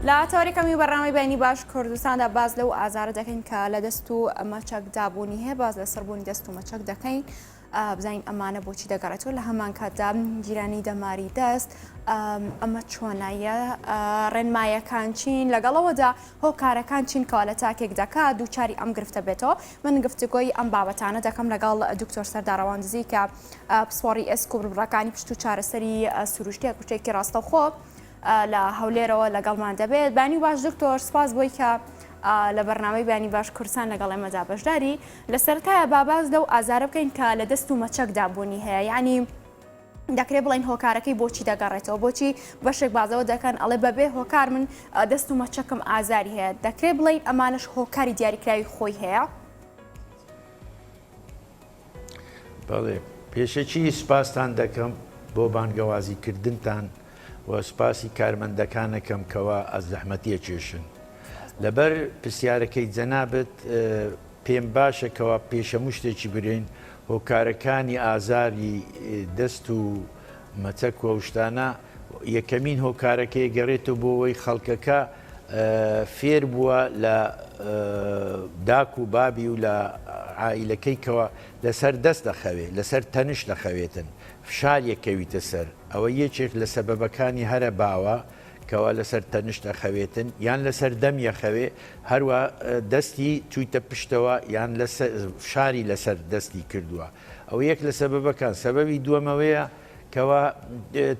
لە تەوەری کەمی بەرنامەی بەینی باش کوردستاندا باس لەو ئازارە دەکەین کە لە دەست و مەچەکدا بوونی هەیە باس لە سڕبوونی دەست و مەچەک دەکەین بزانین ئەمانە بۆچی دەگەڕێتەوە لە هەمان کاتدا گیرانی دەماری دەست ئەمە چۆنایە ڕێنمایەکان چین لەگەڵەوەدا هۆکارەکان چین کەوا لە تاکێک دەکات دووچاری ئەم گرفتە بێتەوە من گفتوگۆی ئەم بابەتانە دەکەم لەگەڵ دکتۆر سەردار ڕەواندزی کە پسپۆڕی ئێسک و بڕبڕەکانی پشت و چارەسەری سروشتیە کوچێکی ڕاستەوخۆ لە هەولێرەوە لەگەڵمان دەبێت بانی باش دکتۆر سپاس بۆی کە لە بەرنامەی بانی باش کوردستان لەگەڵ ئێمەدا بەشداری لە سەرەتایە با باس لەو ئازارە بکەین کە لە دەست و مەچەکدا بوونی هەیە یعنی دەکرێت بڵین هۆکارەکەی بۆچی دەگەڕێتەوە بۆچی بەشێک بازەوە دەکەن ئەڵێ بەبێ هۆکار من دەست و مەچەکم ئازاری هەیە دەکرێت بڵین ئەمانش هۆکاری دیاریکراوی خۆی هەیە؟ بەڵێ پێشەکی سوپاستان دەکەم بۆ بانگەوازی کردنتان و سوپاسی کارمەندەکانەکەم کەوا ئەزەحمەتیە کێشن. لەبەر پرسیارەکەی جەنابت پێم باشە کەوا پێش هەموو شتێکی برێین هۆکارەکانی ئازاری دەست و مەچەک و ئەو شتانە یەکەمین هۆکارەکەی گەڕێتەوە بۆ ئەوەی خەڵکەکە فێر بووە لە داک و بابی و لە عائیلەکەی کەوا لەسەر دەست دەخەوێ لەسەر تەنش دەخەوێتن فشار یەکەویتە سەر ئەوە یەکێک لە سەبەبەکانی هەرە باوە کەوا لەسەر تەنشت ئەخەوێتن یان لەسەر دەم یەخەوێ هەروا دەستی چویتە پشتەوە یان فشاری لەسەر دەستی کردووە ئەوە یەک لە سەبەبەکان سەبەبی دووەمەوەیە کەوا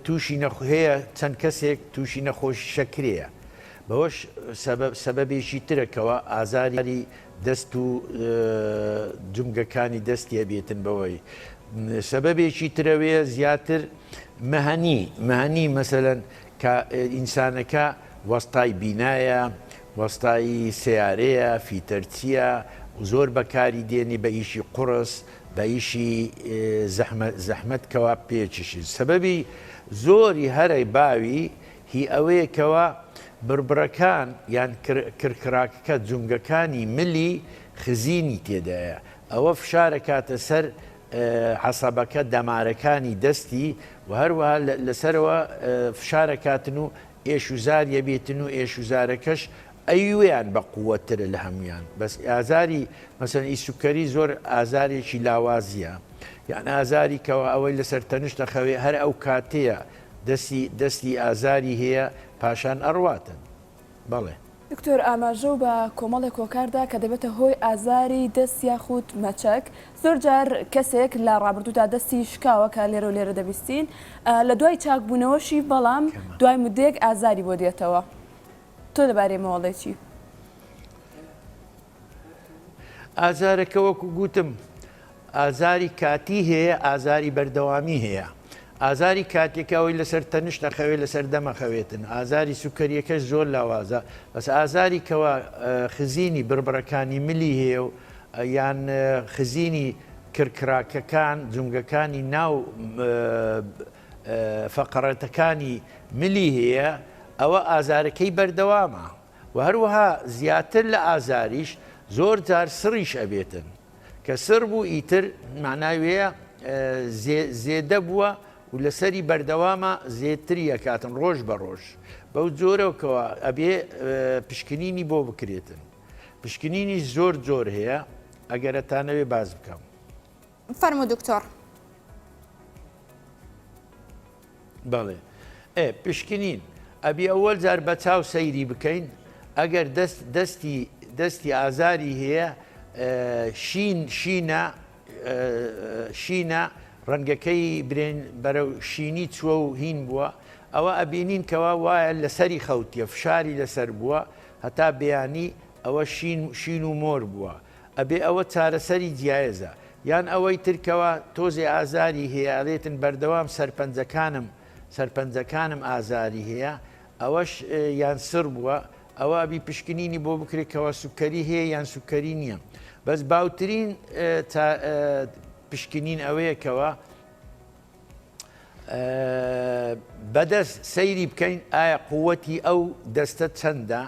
تووشی هەیە چەند کەسێک تووشی نەخۆشی شەکرەیە بەوەش سەبەبێکی ترە کەوا ئازاری دەست و جومگەکانی دەستی ئەبێتن بەوەی سەبەبێکی ترەوەیە زیاتر مەهەنی مەهەنی مەسەلەن کە ئینسانەکە وەستای بینایە وەستای سەیارەیە فیتەرچیە زۆر بەکاری دێنی بە ئیشی قوڕس بە ئیشی زەحمەت کەوا پێچشی سەبەبی زۆری هەرە باوی هی ئەوەیە کەوا بڕبڕەکان یان کرکڕاکەکە جومگەکانی ملی خزینی تێدایە ئەوە فشارەکاتە سەر عەسەبەکە دەمارەکانی دەستی و هەروەها لەسەرەوە فشارەکاتن و ئێش و زار یەبێتن و ئێش و زارەکەش ئەیویان بە قووەتترە لە هەمویان بەس ئازاری مەسەن ئی سوکەری زۆر ئازارێکی لاوازیە یان ئازاری کەەوە ئەوەی لەسەر تەنشت دەخەوێ هەر ئەو کاتەیە دەستی دەستی ئازاری هەیە پاشان ئەڕواتن بەڵێ. دکتۆر ئاماژەو بە کۆمەڵێک هۆکار دا کە دەبێتە هۆی ئازاری دەست یاخود مەچەک، زۆر جار کەسێک لە ڕابردوودا دەستی شکاوە کە لێرە و لێرە دەبیستین لە دوای چاکبوونەوەشی بەڵام دوای مدەیەک ئازاری بۆ دێتەوە تۆ لەبارەی ئەمەوە ئەڵێی چی؟ ئازارەکە وەکو گوتم ئازاری کاتی هەیە ئازاری بەردەوامی هەیە ئازاری کاتێکە ئەوەی لەسەر تەنیشت ئەخەوێ لەسەر دەم ئەخەوێتن ئازاری سوکەریەکەش زۆر لاوازە بەس ئازاری کەوا خزینی بڕبڕەکانی ملی هەیە و یان خزینی کرکراکەکان جومگەکانی ناو فەقەرەتەکانی ملی هەیە ئەوە ئازارەکەی بەردەوامە و هەروەها زیاتر لە ئازاریش زۆر جار سڕیش ئەبێتن کە سڕ بوو ئیتر مەعنای وێیە زێدە بووە و لەسەری بەردەوامە زێدتری ئەکاتن ڕۆژ بە ڕۆژ بەو جۆرەوە کەوا ئەبێ پشکنینی بۆ بکرێتن پشکنینیش زۆر جۆر هەیە ئەگەر ئەتانەوێ باس بکەم. فەرموو دکتۆر. بەڵێ ئێ پشکنین ئەبی ئەوەل جار بە چاو سەیری بکەین ئەگەر دەست دەستی دەستی ئازاری هەیە شین شینە شینە ڕەنگەکەی برێن بەرەو شینی چووە و هین بووە ئەوە ئەبینین کەوا وایە لەسەری خەوتیە فشاری لەسەر بووە هەتا بەیانی ئەوە شین شین و مۆر بووە ئەبێ ئەوە چارەسەری جیایەزە یان ئەوەی تر کەوا تۆزێ ئازاری هەیە ئەلێتن بەردەوام سەرپەنجەکانم سەرپەنجەکانم ئازاری هەیە ئەوەش یان سڕ بووە ئەوە ئەبی پشکنینی بۆ بکرێت کەوا سوکەری هەیە یان سوکەری نییە بەس باوترین پشکنین ئەوەیە کەوا بەدەست سەیری بکەین ئایا قوتی ئەو دەستە چەندە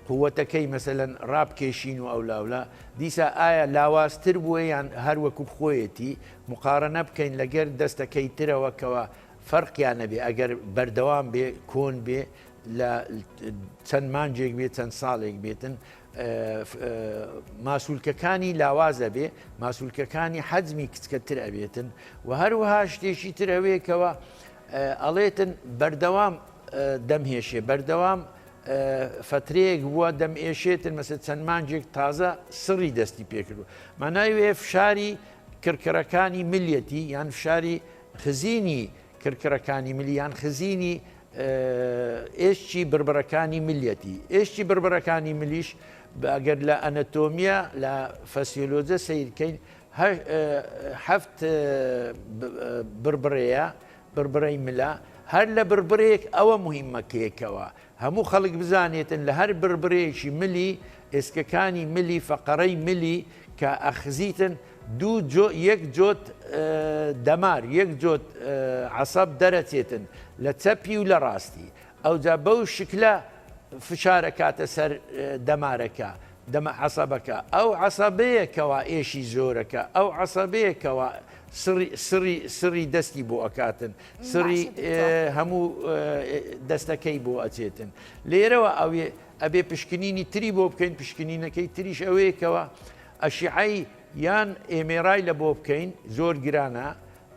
قوتەکەی مەسەلەن ڕابکێشین و ئەولاولا دیسا ئایا لاوازتر بووە یان هەر وەکو خۆیەتی مقارنە بکەین لەگەر دەستەکەی ترەوە کەوا فەرقیان نەبێ ئەگەر بەردەوام بێ کۆن بێ. لە چەند مانگێک بێت چەند ساڵێک بێتن ماسولکەکانی لاواز ئەبێ ماسولکەکانی حەجمی کچکەتر ئەبێتن و هەروەها شتێکی تر ئەوەیەکەوە ئەڵێتن بەردەوام دەم هێشێ بەردەوام فترەیەک بووە دەم ئێشێتن مەسە چەند مانگێک تازە سڕی دەستی پێکردو مانای وێ فشاری کرکرەکانی ملیەتی یان فشاری خزینی کرکرەکانی ملی یان خزینی ئێشکی بڕبڕەکانی ملیەتی. ئێشکی بڕبڕەکانی ملیش ئەگەر لە ئەنەتۆمیە لە فەسیۆلۆجە سەیر کەین هەفت بڕبڕەیە بڕبڕەی ملە هەر لە بڕبڕەیەک ئەوە مهمە کێکەوە هەموو خەڵک بزانێتن لە هەر بڕبڕەیەکی ملی ئێسکەکانی ملی فەقەرەی ملی کە ئەخزیتن دوو جۆ یەک جۆت دەمار یەک جۆت عەسەب دەرەچێتن لە چەپی و لە ڕاستی ئەوجا بەو شکلە فشار ئەکاتە سەر دەمارەکە دەمە عەسەبەکە ئەو عەسەبەیە کەوا ئێشی زۆرەکە ئەو عەسەبەیە کەوا سڕی سڕی سڕی دەستی بۆ ئەکاتن سڕی باشە دکتۆر. هەموو دەستەکەی بۆ ئەچێتن لێرەوە ئەوێ ئەبێ پشکنینی تری بۆ بکەین پشکنینەکەی تریش ئەوەیە کەوا ئەشیعەی یان MRI لە بۆ بکەین زۆر گرانە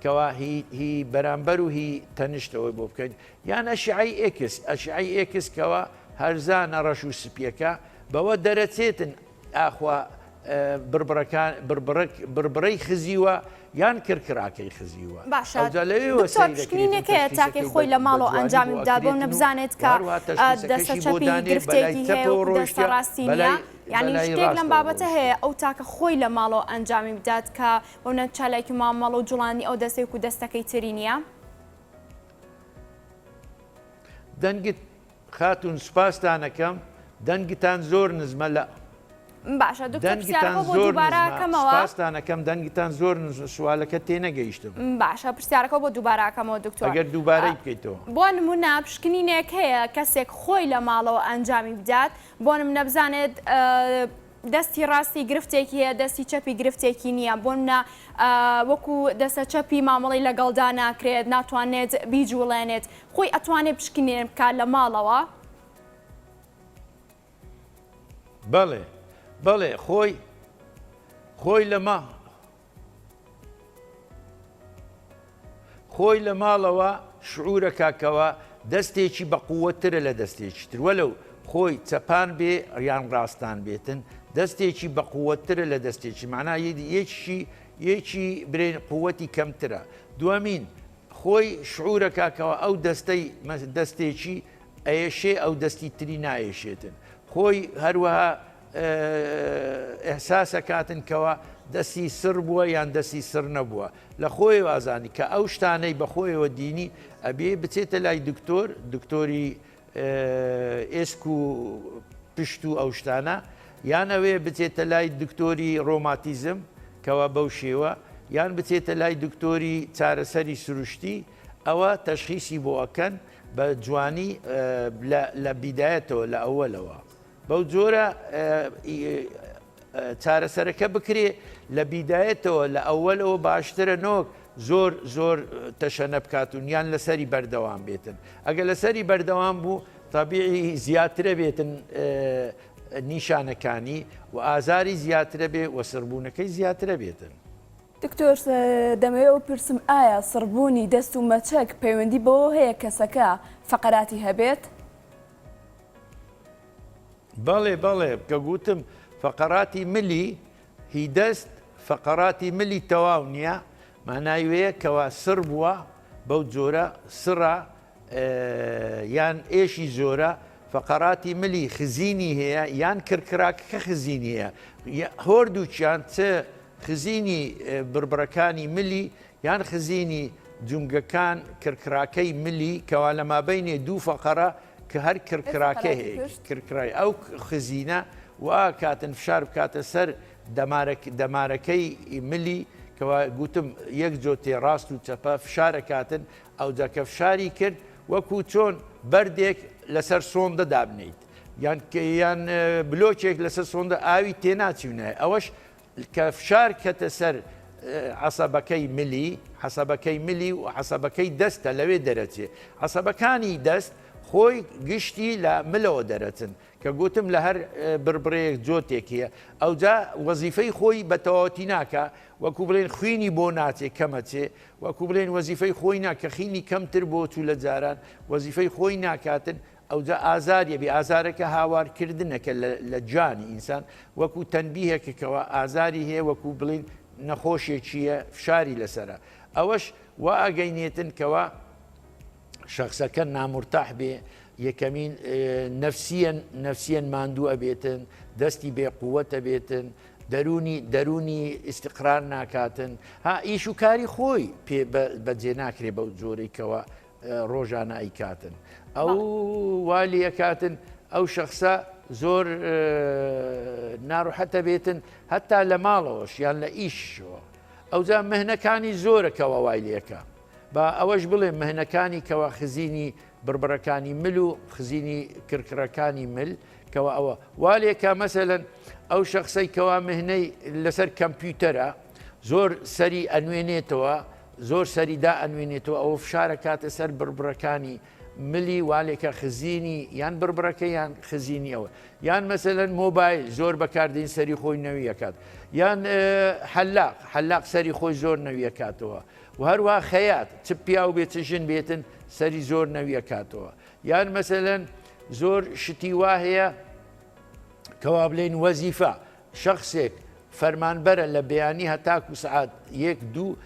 کەوا هی هی بەرامبەر و هی تەنیشت ئەوەی بۆ بکەین یان ئەشیعەی ئێکس ئەشیعەی ئێکس کەوا هەرزانە ڕەش و سپیەکە بەوە دەرەچێتن ئاخوا بڕبڕەکان بڕبڕک بڕبڕەی خزیوە یان کرکراکەی خزیوە باشە ئەوجا لەوێوە دکتۆر سەیرەکرێتن پشکنینێک هەیە تاکەی تەشخیسەکەی خۆی بە لە بە ماڵەوە جوانی بۆ ئەنجامی بدا بۆ ئەکرێتن و نەبزانێت و کە هەروەها دەستە تەشخیسەکەشی بۆ چەپی دانێ بەلای گرفتێکی هەیە چەپەوە وەکو دەستە ڕۆیشتە ڕاستی نییە بەلای یعنی بەلای شتێک لەم ڕاستەوە بابەتە ڕۆیشتە. هەیە ئەو تاکە خۆی لە ماڵەوە ئەنجامی بدات کە بۆ نە چالاکی مامەڵە و جوڵاندنی ئەو دەستەی وەکو دەستەکەی تری نییە؟ دەنگت خاتوون سوپاستان ئەکەم دەنگتان زۆر نزمە لە باشە دکتۆر دەنگتان پرسیارەکە بۆ زۆر دووبارە نزمە کەمەوە سوپاستان ئەکەم دەنگتان زۆر نزمە سوالەکە تێنەگەیشتم. باشە پرسیارەکە بۆ دووبارە ئەکەمەوە دکتۆر ئەگەر دووبارەی بکەیتەوە. بۆ نمونە پشکنینێک هەیە کەسێک خۆی لە ماڵەوە ئەنجامی بدات بۆ نمونە بزانێت دەستی ڕاستی گرفتێکی هەیە دەستی چەپی گرفتێکی نییە بۆ نمونە وەکو دەستە چەپی مامەڵەی لەگەڵدا ناکرێت ناتوانێت بیجوڵێنێت خۆی ئەتوانێت پشکنین بکات لە ماڵەوە؟ بەڵێ بەڵێ خۆی خۆی لە ما خۆی لە ماڵەوە شعورەکا کەوا دەستێکی بە قووەتترە لە دەستێکی تر وەلەو خۆی چەپان بێ یان ڕاستان بێتن دەستێکی بە قووەتترە لە دەستێکی مەعنا یەکی یەکی برێن قووەتی کەمترە دووەمین خۆی شعورەکا کەوا ئەو دەستەی دەستێکی ئەیەشێ ئەو دەستی تری نایەشێتن خۆی هەروەها ئیحساس ئەکاتن کەوا دەستی سڕ بووە یان دەستی سڕ نەبووە لە خۆیەوە ئازانی کە ئەو شتانەی بە خۆیەوە دینی ئەبێ بچێتە لای دکتۆر دکتۆری ئێسک و پشت و ئەو شتانە یان ئەوێ بچێتە لای دکتۆری ڕۆماتیزم کەوا بەو شێوە یان بچێتە لای دکتۆری چارەسەری سروشتی ئەوە تەشخیسی بۆ ئەکەن بە جوانی لە بیدایەتەوە لە ئەوەلەوە بەو جۆرە چارەسەرەکە بکرێ لە بیدایەتەوە لە ئەوەلەوە باشترە نۆک زۆر زۆر تەشەنە بکات و یان لەسەری بەردەوام بێتن ئەگەر لەسەری بەردەوام بوو تەبیعی زیاترە بێتن نیشانەکانی و ئازاری زیاترە بێ و سڕبوونەکەی زیاترە بێتن. دکتۆر دەمەوێ ئەوە پرسم ئایا سڕبوونی دەست و مەچەک پەیوەندی بەوە هەیە کەسەکە فەقەراتی هەبێت؟ بەڵێ بەڵێ کە گوتم فەقەراتی ملی هی دەست فەقەراتی ملی تەواو نییە مانای وەیە کەوا سڕ بووە بەو جۆرە سڕە یان ئێشی زۆرە فەقەراتی ملی خزینی هەیە یان کرکراکەکە خزینی هەیە هۆردووکیان چ خزینی بڕبڕەکانی ملی یان خزینی جومگەکان کرکراکەی ملی کەوا لە مابەینێ دوو فەقەرە کە هەر کرکراکە هەیە کرکرای ئەو خزینە وا کاتن فشار بکاتە سەر دەمارەک دەمارەکەی ملی کەوا گوتم یەک جۆتێ ڕاست و چەپە فشارە کاتن ئەوجا کە فشاری کرد وەکو چۆن بەردێک لەسەر سۆندە دابنیت یان یان بلۆکێک لەسەر سۆندە ئاوی تێناچی و نایە ئەوەش کە فشار کەتە سەر عەسەبەکەی ملی، عەسەبەکەی ملی و عەسەبەکەی دەستە لەوێ دەرەچێ. عەسەبەکانی دەست. خۆی گشتی لە ملەوە دەرەچن کە گوتم لە هەر بڕبڕەیەک جۆتێک هەیە ئەوجا وەزیفەی خۆی بە تەواوەتی ناکا وەکو بڵێن خوینی بۆ ناچێ کەمەچێ وەکو بڵێن وەزیفەی خۆی نا کە خینی کەمتر بۆ چوو لە جاران وەزیفەی خۆی ناکاتن ئەوجا ئازاریە بێ ئازارەکە هاوارکردنەکە لە جانی ئینسان وەکو تەنبیهێکە کەوا ئازاری هەیە وەکو بڵێن نەخۆشێکیە فشاری لەسەرە ئەوەش وا ئەگەینێتن کەوا شەخسەکە نامورتاح بێ یەکەمین نەفسیەن نەفسیەن ماندوو ئەبێتن دەستی بێ قووەتە بێتن دەروونی دەروونی ئیستقرار ناکاتن ها ئیش و کاری خۆی پێ بەجێ ناکرێ بەو جۆرەی کەوا ڕۆژانە ئەیکاتن ئەو والی ئەکاتن ئەو شخصە زۆر ناڕحەتە بێتن هەتا لە ماڵەوەش یان لە ئیشەوە ئەوجا مهنەکانی زۆرە کەوا وای لەکە با ئەوەش بڵێ مهنەکانی کەوا خزینی بڕبڕەکانی مل و خزینی کرکڕەکانی مل کەوا ئەوە والێکە مەسەلەن ئەو شخصەی کەوا مهنەی لەسەر کەمپیوتەرە زۆر سەری ئەنوێنێتەوە زۆر سەری دا ئەنوێنێتەوە ئەوە فشارە کاتە سەر بڕبڕەکانی ملی والێکە خزینی یان بڕبڕەکە یان خزینی ئەوە یان مەسەلەن مۆبایل زۆر بەکاردێن سەری خۆی نەویەکات یان حەلاق حەلاق سەری خۆی زۆر نەویەکاتەوە و هەروە خەیات چ پیاو بێت چ ژن بێتن سەری زۆر نەویەکاتەوە یان مەسەلەن زۆر شتی وا هەیە کەوا بلین وەزیفە شەخسێک فەرمانبەرە لە بەیانی هەتاکو سەعات یەک دوو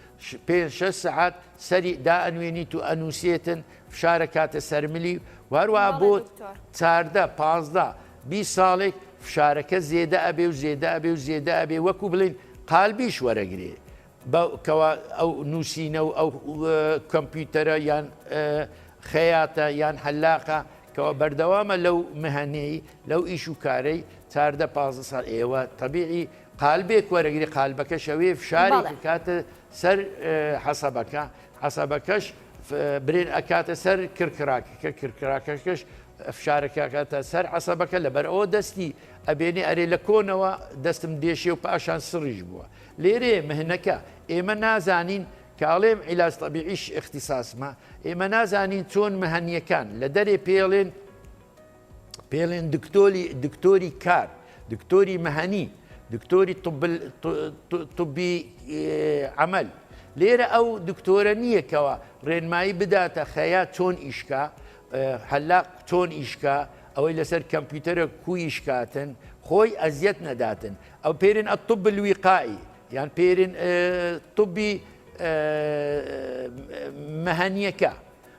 پێ شە سەعات سەری دائەنوێنیت و ئەنووسێتن فشارە کاتە سەرملی و هەروە بۆ چاردە پازدە 20 ساڵێک فشارەکە زێدە ئەبێ و زێدە ئەبێ و زێدە ئەبێ وەکو بڵین قالبیش وەرەگرێ کەوا ئەو نووسینە و ئەو کۆمپیوتەرە یان خەیاتە یان حەلاقە کەوا بەردەوامە لەو مهنەی لەو ئیش و کارەی چاردە پازدە ساڵ ئێوە تەبیعی قالبێک وەرەگری قالبەکەش ئەوێ فشارێک کاتە سەر حەسەبەکە حەسەبەکەش برێن ئەکاتە سەر کرکراکەکە کرکراکەکەش فشارەکە ئەکاتە سەر عەسەبەکە لەبەر ئەوە دەستی ئەبێنێ ئەرێ لە کۆنەوە دەستم دێشێ و پاشان سڕیش بووە لێرەیە مهنەکە ئێمە نازانین کە ئەڵێم عیلاج تەبیعیش ئیختیساسمە ئێمە نازانین چۆن مهنیەکان لە دەرێ پێڵێن پێڵێن دکتۆلی دکتۆری کار دکتۆری مهنی دکتۆری طبی عمل لێرە ئەو دکتۆرە نییە کەەوە ڕێنمایی بداتە خەیا چۆن ئیشکا حەلاق چۆن ئیشکا ئەوەی لەسەر کەمپیوتەرە کو ئیشکاتن خۆی ئەزیەت نەداتن ئەو پێرن الطب الوقائي یان پێرن طبی مەهەنیەکە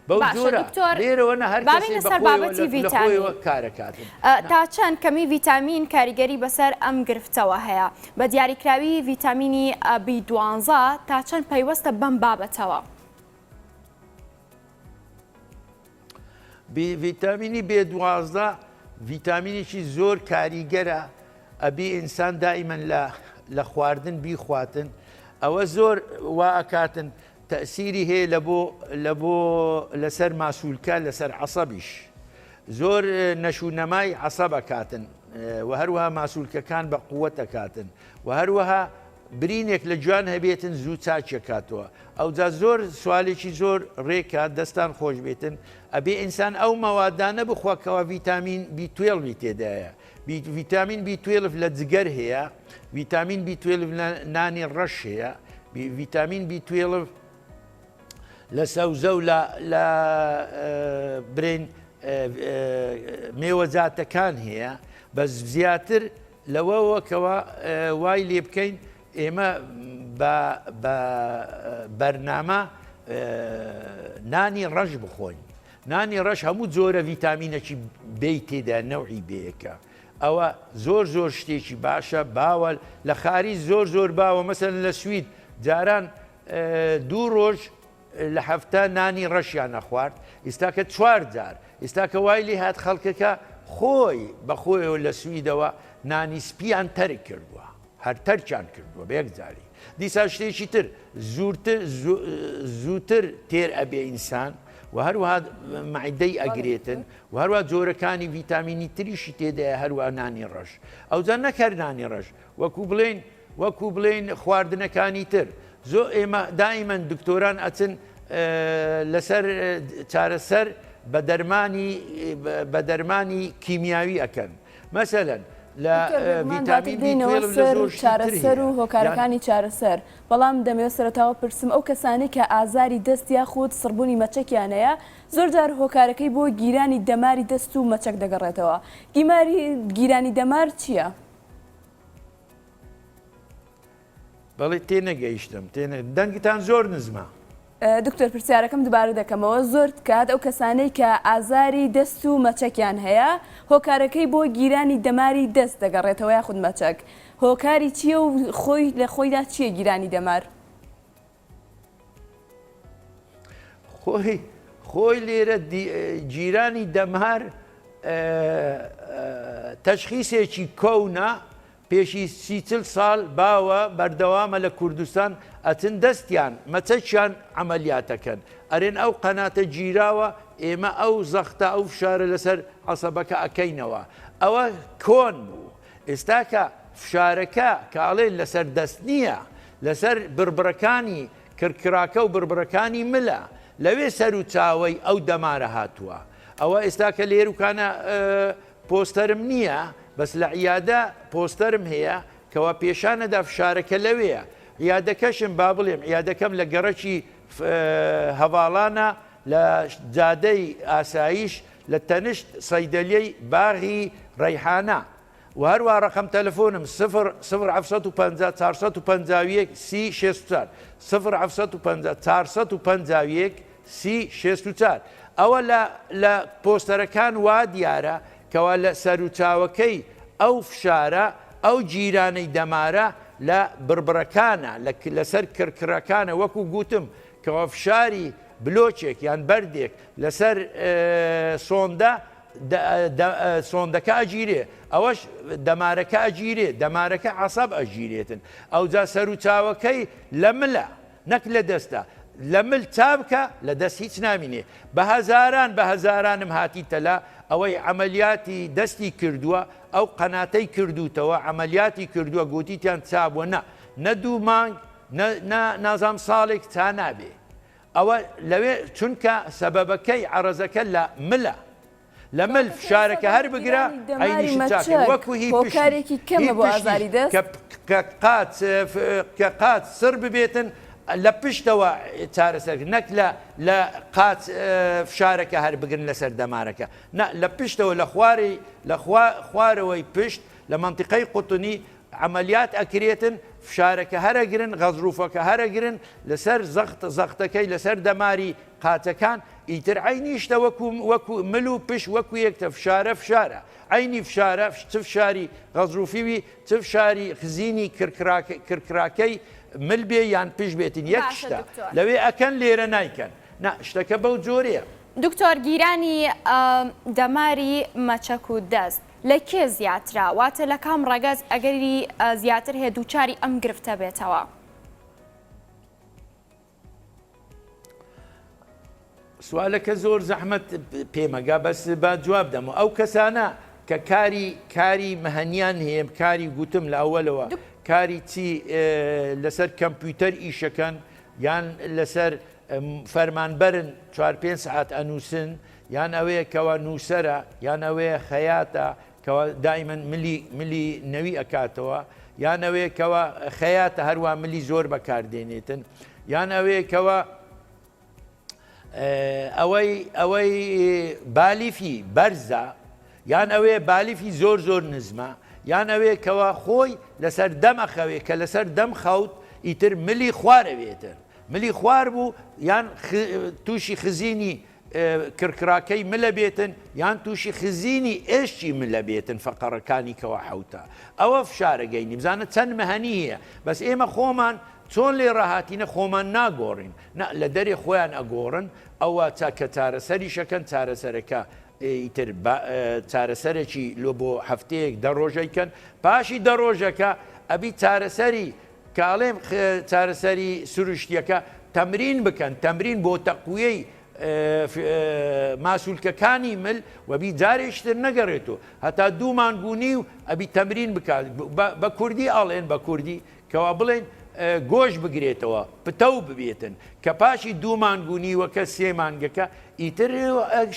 بەو جۆرە لێرەوە نە هەر بابینە سەر بابەتی ڤیتامین کارەکاتن تا چەند کەمی ڤیتامین کاریگەری بەسەر ئەم گرفتەوە هەیە بە دیاریکراوی ڤیتامینی بی دوانزە تا چەند پەیوەستە بەم بابەتەوە؟ ڤیتامینی بێ 12 ڤیتامینێکی زۆر کاریگەرە ئەبی ئینسان دائیمەن لە لە خواردن بیخواتن ئەوە زۆر وا ئەکاتن تەسیری هەیە لە بۆ لە بۆ لەسەر ماسوولکە لەسەر عسەبیش زۆر نەشو نەمای عسەبەکاتن و هەروەها ماسوولکەکان بە قووەتەکاتن و هەروەها برینێک لە گیان هەبێتن زوو چاکیەکاتەوە ئەوجا زۆر سوالێکی زۆر ڕێکە دەستان خۆش بێتن ئەبێ ئینسان ئەو مەوادانە بخوا کەوا ڤیتامین بی توێڵوی تێدایە ڤیتامین بی توێلف لە جگەر هەیە ڤیتامین بی توێلف لە نانی ڕەش هەیە ڤیتامین بی توێلف لە سەوزە و لە برین مێوەجاتەکان هەیە بەس زیاتر لەوەوە کەوا وای لێ بکەین ئێمە بە بەرنامە نانی ڕەش بخۆین نانی ڕەش هەموو جۆرە ڤیتامینەکی بێی تێدا نەوعی بێیەکە ئەوە زۆر زۆر شتێکی باشە باوە لە خاری زۆر زۆر باوە مەسەن لە سوید جاران دوو ڕۆژ لە هەفتە نانی ڕەشیان ئەخوارد ئیستاکە چوار جار ئیستاکە وای لێ هات خەڵکەکە خۆی بە خۆیەوە لە سویدەوە نانی سپیان تەرک کردووە هەر تەرکیان کردووە بە یەکجاری دیسان شتێکی تر زوورتر زووتر تێر ئەبێ ئینسان و هەروەها مەعدەی ئەگرێتن و هەروە جۆرەکانی ڤیتامینی تریشی تێدایە هەروە نانی ڕەش ئەوجا نەکەر نانی ڕەش وەکو بڵێین وەکو بڵێین خواردنەکانی تر زۆ ئێمە دائیمەن دکتۆران ئەچن لەسەر چارەسەر بە دەرمانی بە دەرمانی کیمیاوی ئەکەن مەسەلەن لە دکتۆر بێگومان دواتر ڤیتامین بی دێینەوە 12 لە سەر زۆر شتی تر چارەسەر هەیە و یان هۆکارەکانی چارەسەر بەڵام دەمەوێت سەرەتاوە پرسم ئەو کەسانەی کە ئازاری دەست یاخود سڕبوونی مەچەکیان هەیە زۆر جار هۆکارەکەی بۆ گیرانی دەماری دەست و مەچەک دەگەڕێتەوە گیماری گیرانی دەمار چییە؟ بەڵێ تێنەگەیشتم تێنە دەنگتان زۆر نزمە. دکتۆر پرسیارەکەم دوبارە دەکەمەوە زۆر کات ئەو کەسانەی کە ئازاری دەست و مەچەکیان هەیە هۆکارەکەی بۆ گیرانی دەماری دەست دەگەڕێتەوە یاخود مەچەک هۆکاری چییە و خۆی لە خۆیدا چییە گیرانی دەمار؟ خۆی خۆی لێرە گیرانی دەمار تەشخیسێکی کۆونە پێشی سی چل ساڵ باوە بەردەوامە لە کوردستان ئەچن دەستیان مەچەکیان عەمەلیاتەکەن ئەرێن ئەو قەناتە گیراوە ئێمە ئەو زەختە ئەو فشارە لەسەر عەسەبەکە ئەکەینەوە ئەوە کۆن بوو ئێستاکە فشارەکە کە ئەڵێن لەسەر دەست نییە لەسەر بڕبڕەکانی کرکراکە و بڕبڕەکانی ملە لەوێ سەروچاوەی ئەو دەمارە هاتووە ئەوە ئێستاکە لێروکانە پۆستەرم نییە بەس لە عیادە پۆستەرم هەیە کەوا پێشانەدا فشارەکە لەوێیە عیادەکەشم با بڵێم عیادەکەم لە گەڕەکی هەڤاڵانە لە جادەی ئاسایش لە تەنشت سەیدەلیەی باغی ڕەیحانە و هەروە ڕقم تەلەفۆنم 0 0 750 451 سی 64 0 750 451 سی 64 ئەوە لە لە پۆستەرەکان وا دیارە کەوا لە سەروچاوەکەی ئەو فشارە ئەو گیرانەی دەمارە لە بڕبڕەکانە لە لەسەر کڕکڕەکانە وەکو گوتم کەوا فشاری بلۆکێک یان بەردێک لەسەر سۆندە سۆندەکە ئەگیرێ ئەوەش دەمارەکە ئەگیرێ دەمارەکە عەسەب ئەگیرێتن ئەوجا سەروچاوەکەی لە ملە نەک لە دەستە لە مل چا بکە لە دەست هیچ نامینێ بە هەزاران بە هەزارانم هاتیتە لا ئەوەی عەمەلیاتی دەستی کردووە ئەو قەناتەی کردووتەوە عەمەلیاتی کردووە گوتیتیان چا بووە نا نە دوو مانگ نە نە نازام ساڵێک چا نابێ ئەوە لەوێ چونکە سەبەبەکەی عەڕەزەکە لە ملە لە مل کەواتە فشارەکە ئێستا هەر بۆ بگرە گیرانی دەماری عەینیشت چاکەی مەچەک وەکو هی پشتیش هۆکارێکی هی کەمە بۆ پشتیش ئازاری دەست؟ کە کە قاچ کە قاچ سڕ ببێتن لە پشتەوە چارەسەر نەک لە لە قاچ فشارەکە هەر بگرن لەسەر دەمارەکە نا لە پشتەوە لە خوارەی لە خوا خوارەوەی پشت لە مەنتیقەی قوتنی عەمەلیات ئەکرێتن فشارەکە هەرەگرن غەزروفەکە هەرەگرن لەسەر زەخت زەختەکەی لەسەر دەماری قاچەکان ئیتر عەینی شتە وەکو وەکو مل و پشت وەکو یەکتە فشارە فشارە عەینی فشارە چ فشاری غەزروفی وی چ فشاری خزینی کرکراکە کرکراکەی مل بێ یان پشت بێتن یەک باشە شتە دکتۆر. لەوێ ئەکەن لێرە نایکەن نا شتەکە بەو جۆرەیە. دکتۆر گیرانی دەماری مەچەک و دەست لە کێ زیاترە؟ واتە لە کام ڕەگەز ئەگەری زیاتر هەیە دووچاری ئەم گرفتە بێتەوە؟ سوالەکە زۆر زەحمەت پێمەگا بەس با جواب دەم و ئەو کەسانە کە کاری کاری مەهەنیان هەیە کاری گوتم لە ئەوەلەوە کاری چی لەسەر کەمپیوتەر ئیشەکەن یان لەسەر فەرمانبەرن چوار پێنج سعات ئەنووسن یان ئەوەیە کەوا نووسەرە یان ئەوەیە خەیاتە کەوا دایمەن ملی ملی نەوی ئەکاتەوە یان ئەوەیە کەوا خەیاتە هەروا ملی زۆر بەکاردێنێتن یان ئەوەیە کەوا ئەوەی ئەوەی بالیفی بەرزە یان ئەوەیە بالیفی زۆر زۆر نزمە یان ئەوەیە کەوا خۆی لەسەر دەم ئەخەوێ کە لەسەر دەم خەوت ئیتر ملی خوارەوێتن ملی خوار بوو یان تووشی خزینی کڕکڕاکەی ملە بێتن یان تووشی خزینی ئێشکی ملە بێتن فەقەڕەکانی کەوا حوتە ئەوە فشارە گەینی بزانە چەند مەهەنی هەیە بەس ئێمە خۆمان چۆن لێ ڕاهاتینە خۆمان ناگۆڕین نا لە دەرێ خۆیان ئەگۆڕن ئەوە چا کە چارەسەریشەکەن چارەسەرەکە ئیتر چارەسەرێکی لۆ بۆ هەفتەیەک دە ڕۆژەیکەن پاشی دە ڕۆژەکە ئەبی چارەسەری کە ئەڵێم چارەسەری سروشتیەکە تەمرین بکەن تەمرین بۆ تەقویەی ماسولکەکانی مل وەبی جارێکتر نەگەڕێتەوە هەتا دوو مانگ و نیو ئەبی تەمرین بکات بە کوردی ئەڵێن بە کوردی کەوا بڵێن. گۆش بگرێتەوە پتەو ببێتن کە پاشی دوو مانگ و نیوەکە سێ مانگەکە ئیتر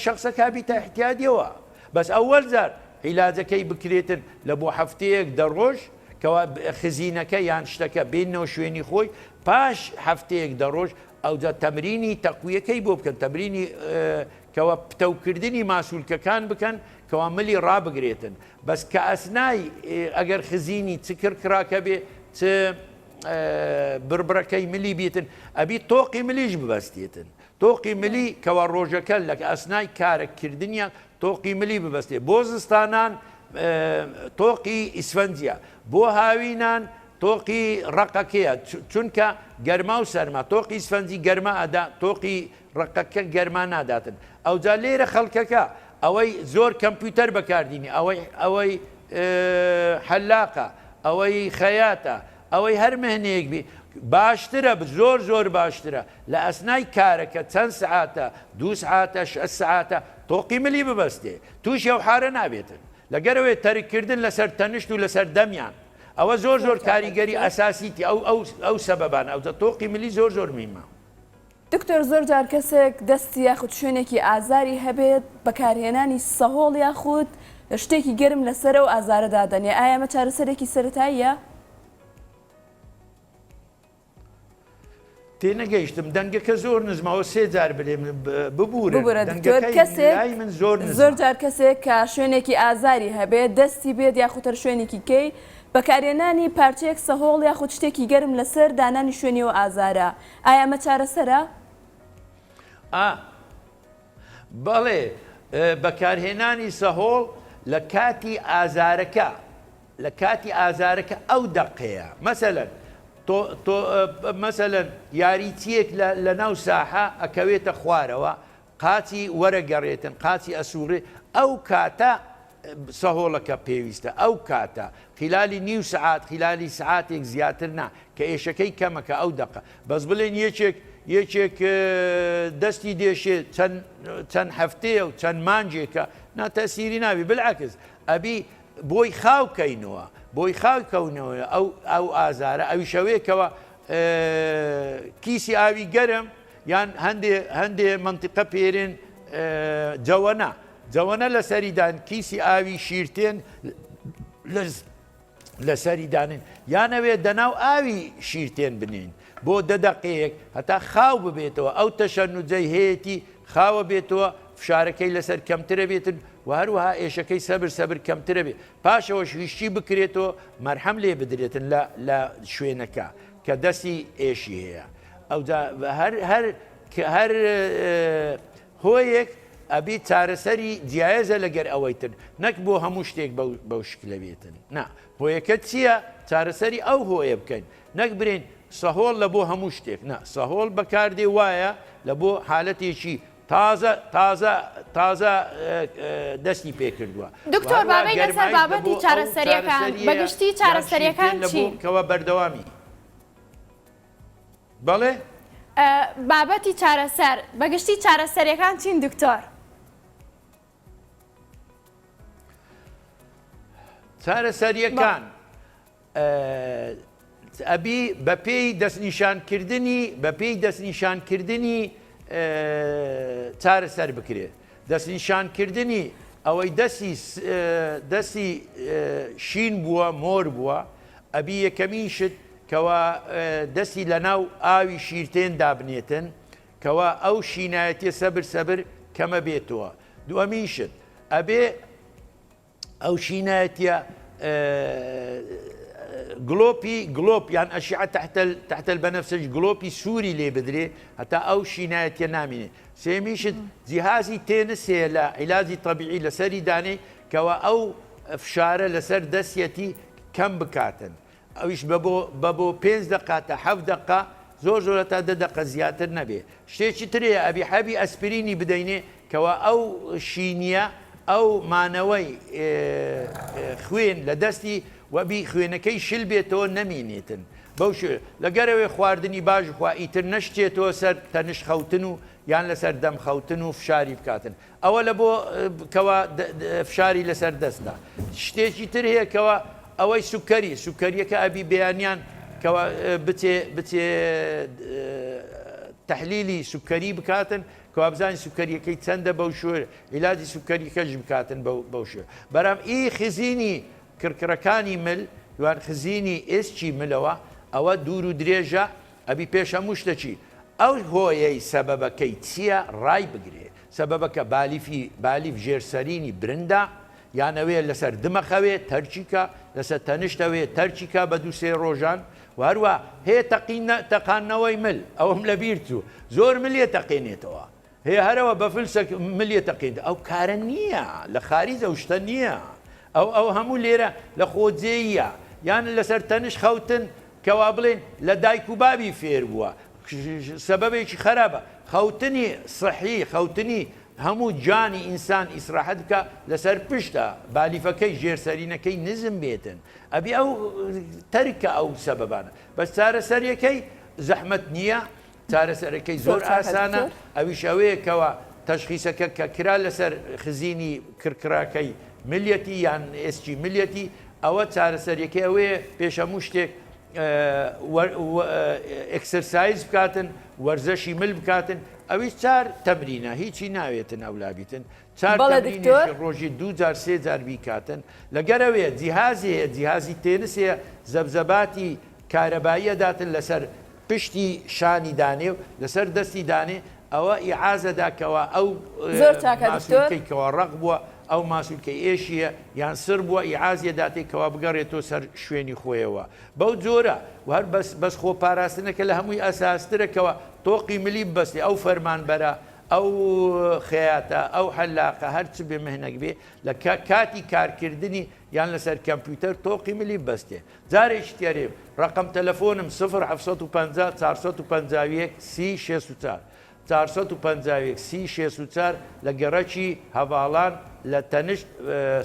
شخصەکە بیتە احتیادیەوە بەس ئەوەل جار عیلاجەکەی بکرێتن لە بۆ هەفتەیەک دە ڕۆژ کەوا خزینەکە یان شتەکە بێنەوە شوێنی خۆی پاش هەفتەیەک دە ڕۆژ ئەوجا تەمرینی تەقویەکەی بۆ بکەن تەمرینی کەوا پتەوکردنی ماسولکەکان بکەن کەوا ملی ڕابگرێتن بەس کە ئەسنای ئەگەر خزینی چ کڕکڕاکە بێ چ بڕبڕەکەی ملی بیتن ئەبی تۆقی ملیش ببەستێتن تۆقی ملی کەوا ڕۆژەکە لە ئەسنای کارەکردنیان تۆقی ملی ببەستێ بۆ زستانان تۆقی ئیسفەنجیە بۆ هاوینان تۆقی ڕەقەکەیە چونکە گەرما و سەرما تۆقی ئیسفەنجی گەرما ئەدا تۆقی ڕەقەکە گەرما ناداتن ئەوجا لێرە خەڵکەکە ئەوەی زۆر کەمپیوتەر بەکاردینی ئەوەی ئەوەی حەلاقە ئەوەی خەیاتە ئەوەی هەر مهنەیەک بی باشترە زۆر زۆر باشترە لە ئەسنای کارەکە چەند سعاتە دوو سعاتە شەش سعاتە تۆقی ملی ببەستێ تووشی ئەو حارە نابێتن لەگەرەوەی تەرککردن لەسەر تەنشت و لەسەر دەمیان ئەوە زۆر زۆر کاریگەری ئەساسیتی ئەو ئەو ئەو سەبەبانە ئەوجا تۆقی ملی زۆر زۆر مهمە. دکتۆر زۆر جار کەسێک دەستی یاخود شوێنێکی ئازاری هەبێت بەکارهێنانی سەهۆڵ یاخود شتێکی گەرم لەسەر ئەو ئازارە دادەنێ ئایا ئەمە چارەسەرێکی سەرەتاییە؟ تێنەگەیشتم دەنگەکە زۆر نزمەوە سێ جار بلێم ببورن ببورە دکتۆر دەنگەکەی کەسێک لای من زۆر زۆر نزمە. جار کەسێک کە شوێنێکی ئازاری هەبێت دەستی بێت یاخود هەر شوێنێکی کەی بەکارهێنانی پارچەیەک سەهۆڵ یاخود شتێکی گەرم لەسەر دانانی شوێنی ئەو ئازارە ئایا ئەمە چارەسەرە؟ ئا بەڵێ بەکارهێنانی سەهۆڵ لە کاتی ئازارەکە لە کاتی ئازارەکە ئەو دەقەیە مەسەلەن تۆ تۆ مەسەلەن یاریچیەک لە لە ناو ساحە ئەکەوێتە خوارەوە قاچی وەرەگەڕێتن قاچی ئەسوڕێ ئەو کاتە سەهۆڵەکە پێویستە ئەو کاتە خیلالی نیو سەعات خیلالی سەعاتێک زیاتر نا کە ئێشەکەی کەمە کە ئەو دەقە بەس بڵێن یەکێک یەکێک دەستی دێشێ چەند چەند هەفتەیە و چەند مانجێکە نا تەسیری نابی بالعکس ئەبی بۆی خاو کەینەوە بۆی خاو کەونەوە ئەو ئەو ئازارە ئەویشەوەیەکەوە کیسی ئاوی گەرم یان هەندێ هەندێ منتیقە پێرێن جەوەنە جەوەنە لەسەری دان کیسی ئاوی شیرتێن لەسەری دانێن یانەوێ دەناو ئاوی شیرتێن بنین بۆ دە دەقەیەک هەتا خاو ببێتەوە ئەو تەشەنوجەی هەیەتی خاوە بێتەوە فشارەکەی لەسەر کەمترە بێتن و هەروەها ئێشەکەی سەبر سەبر کەمترە بێ پاشەوەش هیشتی بکرێتەوە مەرحەم لێ بدرێتن لە لە شوێنەکە کە دەستی ئێشی هەیە ئەوجا هەر هەر هەر هۆیەک ئەبی چارەسەری جیایەزە لەگەر ئەوەی تر نەک بۆ هەموو شتێک بەو شکلە بێتن نا هۆیەکە چییە چارەسەری ئەو هۆیە بکەین نەک برێن سەهۆڵ لە بۆ هەموو شتێک نا سەهۆڵ بەکاردێ وایە لە بۆ حالەتێکی تازە تازە تازە دەستی پێکردووە دکتۆر بابینە سەر بابەتی چارەسەریەکان بەگشتی چارەسەریەکان چین کەەوە بەردەوامی بەڵێ. بابەتی چارەسەر بەگشتی چارەسەریەکان چین دکتۆر؟ چارەسەریەکان ئەبی بەپێی دەستنیشانکردنی بەپێی دەستنیشانکردنی چارەسەر بکرێت دەستنیشانکردنی ئەوەی دەستی دەستی شین بووە مۆر بووە ئەبی یەکەمین شت کەوا دەستی لەناو ئاوی شیرتێن دابنێتن کەوا ئەو شینایەتیە سەبر سەبر کەمە بێتەوە دووەمین شت ئەبێ ئەو شینایەتیە گڵۆپی گڵۆپ یان ئەشعە تحت البنفسج گڵۆپی سووری لێ بدرێ هەتا ئەو شینایەتیە نامینێ سێمیشت جیهازی تێنس هەیە لە عیلاجی تەبیعی لەسەری دانێ کەوا ئەو فشارە لەسەر دەستیەتی کەم بکاتن ئەویش بە بۆ بە بۆ پێنج دەقە تا حەفت دەقە زۆر زۆرە تا دە دەقە زیاتر نەبێ شتێکی تر هەیە ئەبی حەبی ئەسپرینی بدەینێ کەوا ئەو شینیە ئەو مانەوەی خوێن لە دەستی وەبی خوێنەکەی شل بێتەوە نەمینێتن بەو شێ لەگەرەوەی خواردنی باش بخوا ئیتر نەشچێتەوە سەر تەنش خەوتن و یان لەسەر دەم خەوتن و فشاری بکاتن ئەوە لە بۆ کەوا فشاری لەسەر دەستە شتێکی تر هەیە کەوا ئەوەی سوکەری سوکەریەکە ئەبی بەیانیان. کەوا بچێ بچێ تەحلیلی سوکەری بکاتن کەوا بزانین سوکەریەکەی چەندە بەو شوێ عیلاجی سوکەریەکەش بکاتن بەو بەو شوێ بەرام ئی خزینی کڕکڕەکانی مل یان خزینی ئێسکی ملەوە ئەوە دوور و درێژە ئەبی پێش هەموو شتەکی ئەو هۆیەی سەبەبەکەی چییە ڕای بگرێ سەبەبەکە بالیفی بالیف ژێر سەرینی برندا یان ئەوێ لەسەر دمەخەوێ تەرکی کا لەسەر تەنشتەوێ تەرکی کا بە دوو سێ ڕۆژان و هەروە هەیە تەقینە تەقاندنەوەی مل ئەوەم لەبیر چوو زۆر ملیە تەقێنێتەوە هەیە هەرەوە بە فلسەک ملیە تەقێنێت ئەو کارە نییە لە خاریج ئەو شتە نییە ئەو ئەو هەموو لێرە لە خۆجێیە یان لەسەر تەنش خەوتن کەوا بڵێن لە دایک و بابی فێر بووە سەبەبێکی خەرابە خەوتنی سەحی خەوتنی هەموو گیانی ئینسان ئیسراحەت بکا لەسەر پشتە بالیفەکەی ژێر سەرینەکەی نزم بێتن ئەبی ئەو تەرکە ئەو سەبەبانە بەس چارەسەریەکەی زەحمەت نییە چارەسەرەکەی زۆر ئاسانە ئەویش ئەوەیە کەوا تەشخیسەکە کە کرا لەسەر خزینی کرکراکەی ملیەتی یان ئێسکی ملیەتی ئەوە چارەسەریەکەی ئەوەیە پێش هەموو شتێک exercise بکاتن وەرزەشی مل بکاتن ئەویش چار تەمرینە هیچی ناوێتن ئەولابیتن چار بەڵێ دکتۆر. تەمرینێکی ڕۆژی دوو جار سێ جار بیکاتن لەگەرەوەیە جیهازی هەیە جیهازی TENS هەیە زەبزەباتی کارەبایی ئەداتن لەسەر پشتی شانی دانێ و لەسەر دەستی دانێ ئەوە ئیعازە دا کەوا ئەو زۆر چاکە دکتۆر. ماسولکەی کەوا ڕەق بووە ئەو ماسولکەی ئێشیە یان سڕ بووە ئیعازیە داتێ کەوا بگەڕێتۆ سەر شوێنی خۆیەوە بەو جۆرە و هەر بەس بەس خۆ پاراستنەکە لە هەمووی ئەساسترە کەوا تۆقی ملی ببەستێ ئەو فەرمانبەرە ئەو خەیاتە ئەو حەلاقە هەر چ بێ مهنەک بێ لە کاتی کارکردنی یان لەسەر کەمپیوتەر تۆقی ملی ببەستێ جارێکی تێرێم ڕەقەم تەلەفۆنم سفر 750 451 30 64 451 30 64 لە گەڕەکی هەڤاڵان لە تەنشت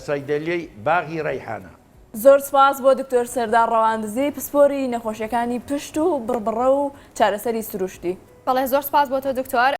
سەیدەلیەی باغی ڕەیحانە. زۆر سوپاس بۆ دکتۆر سەردار ڕەواندزی پسپۆری نەخۆشیەکانی پشت و بڕبڕە و چارەسەری سروشتی. بەڵێ زۆر سوپاس بۆ تۆ دکتۆر.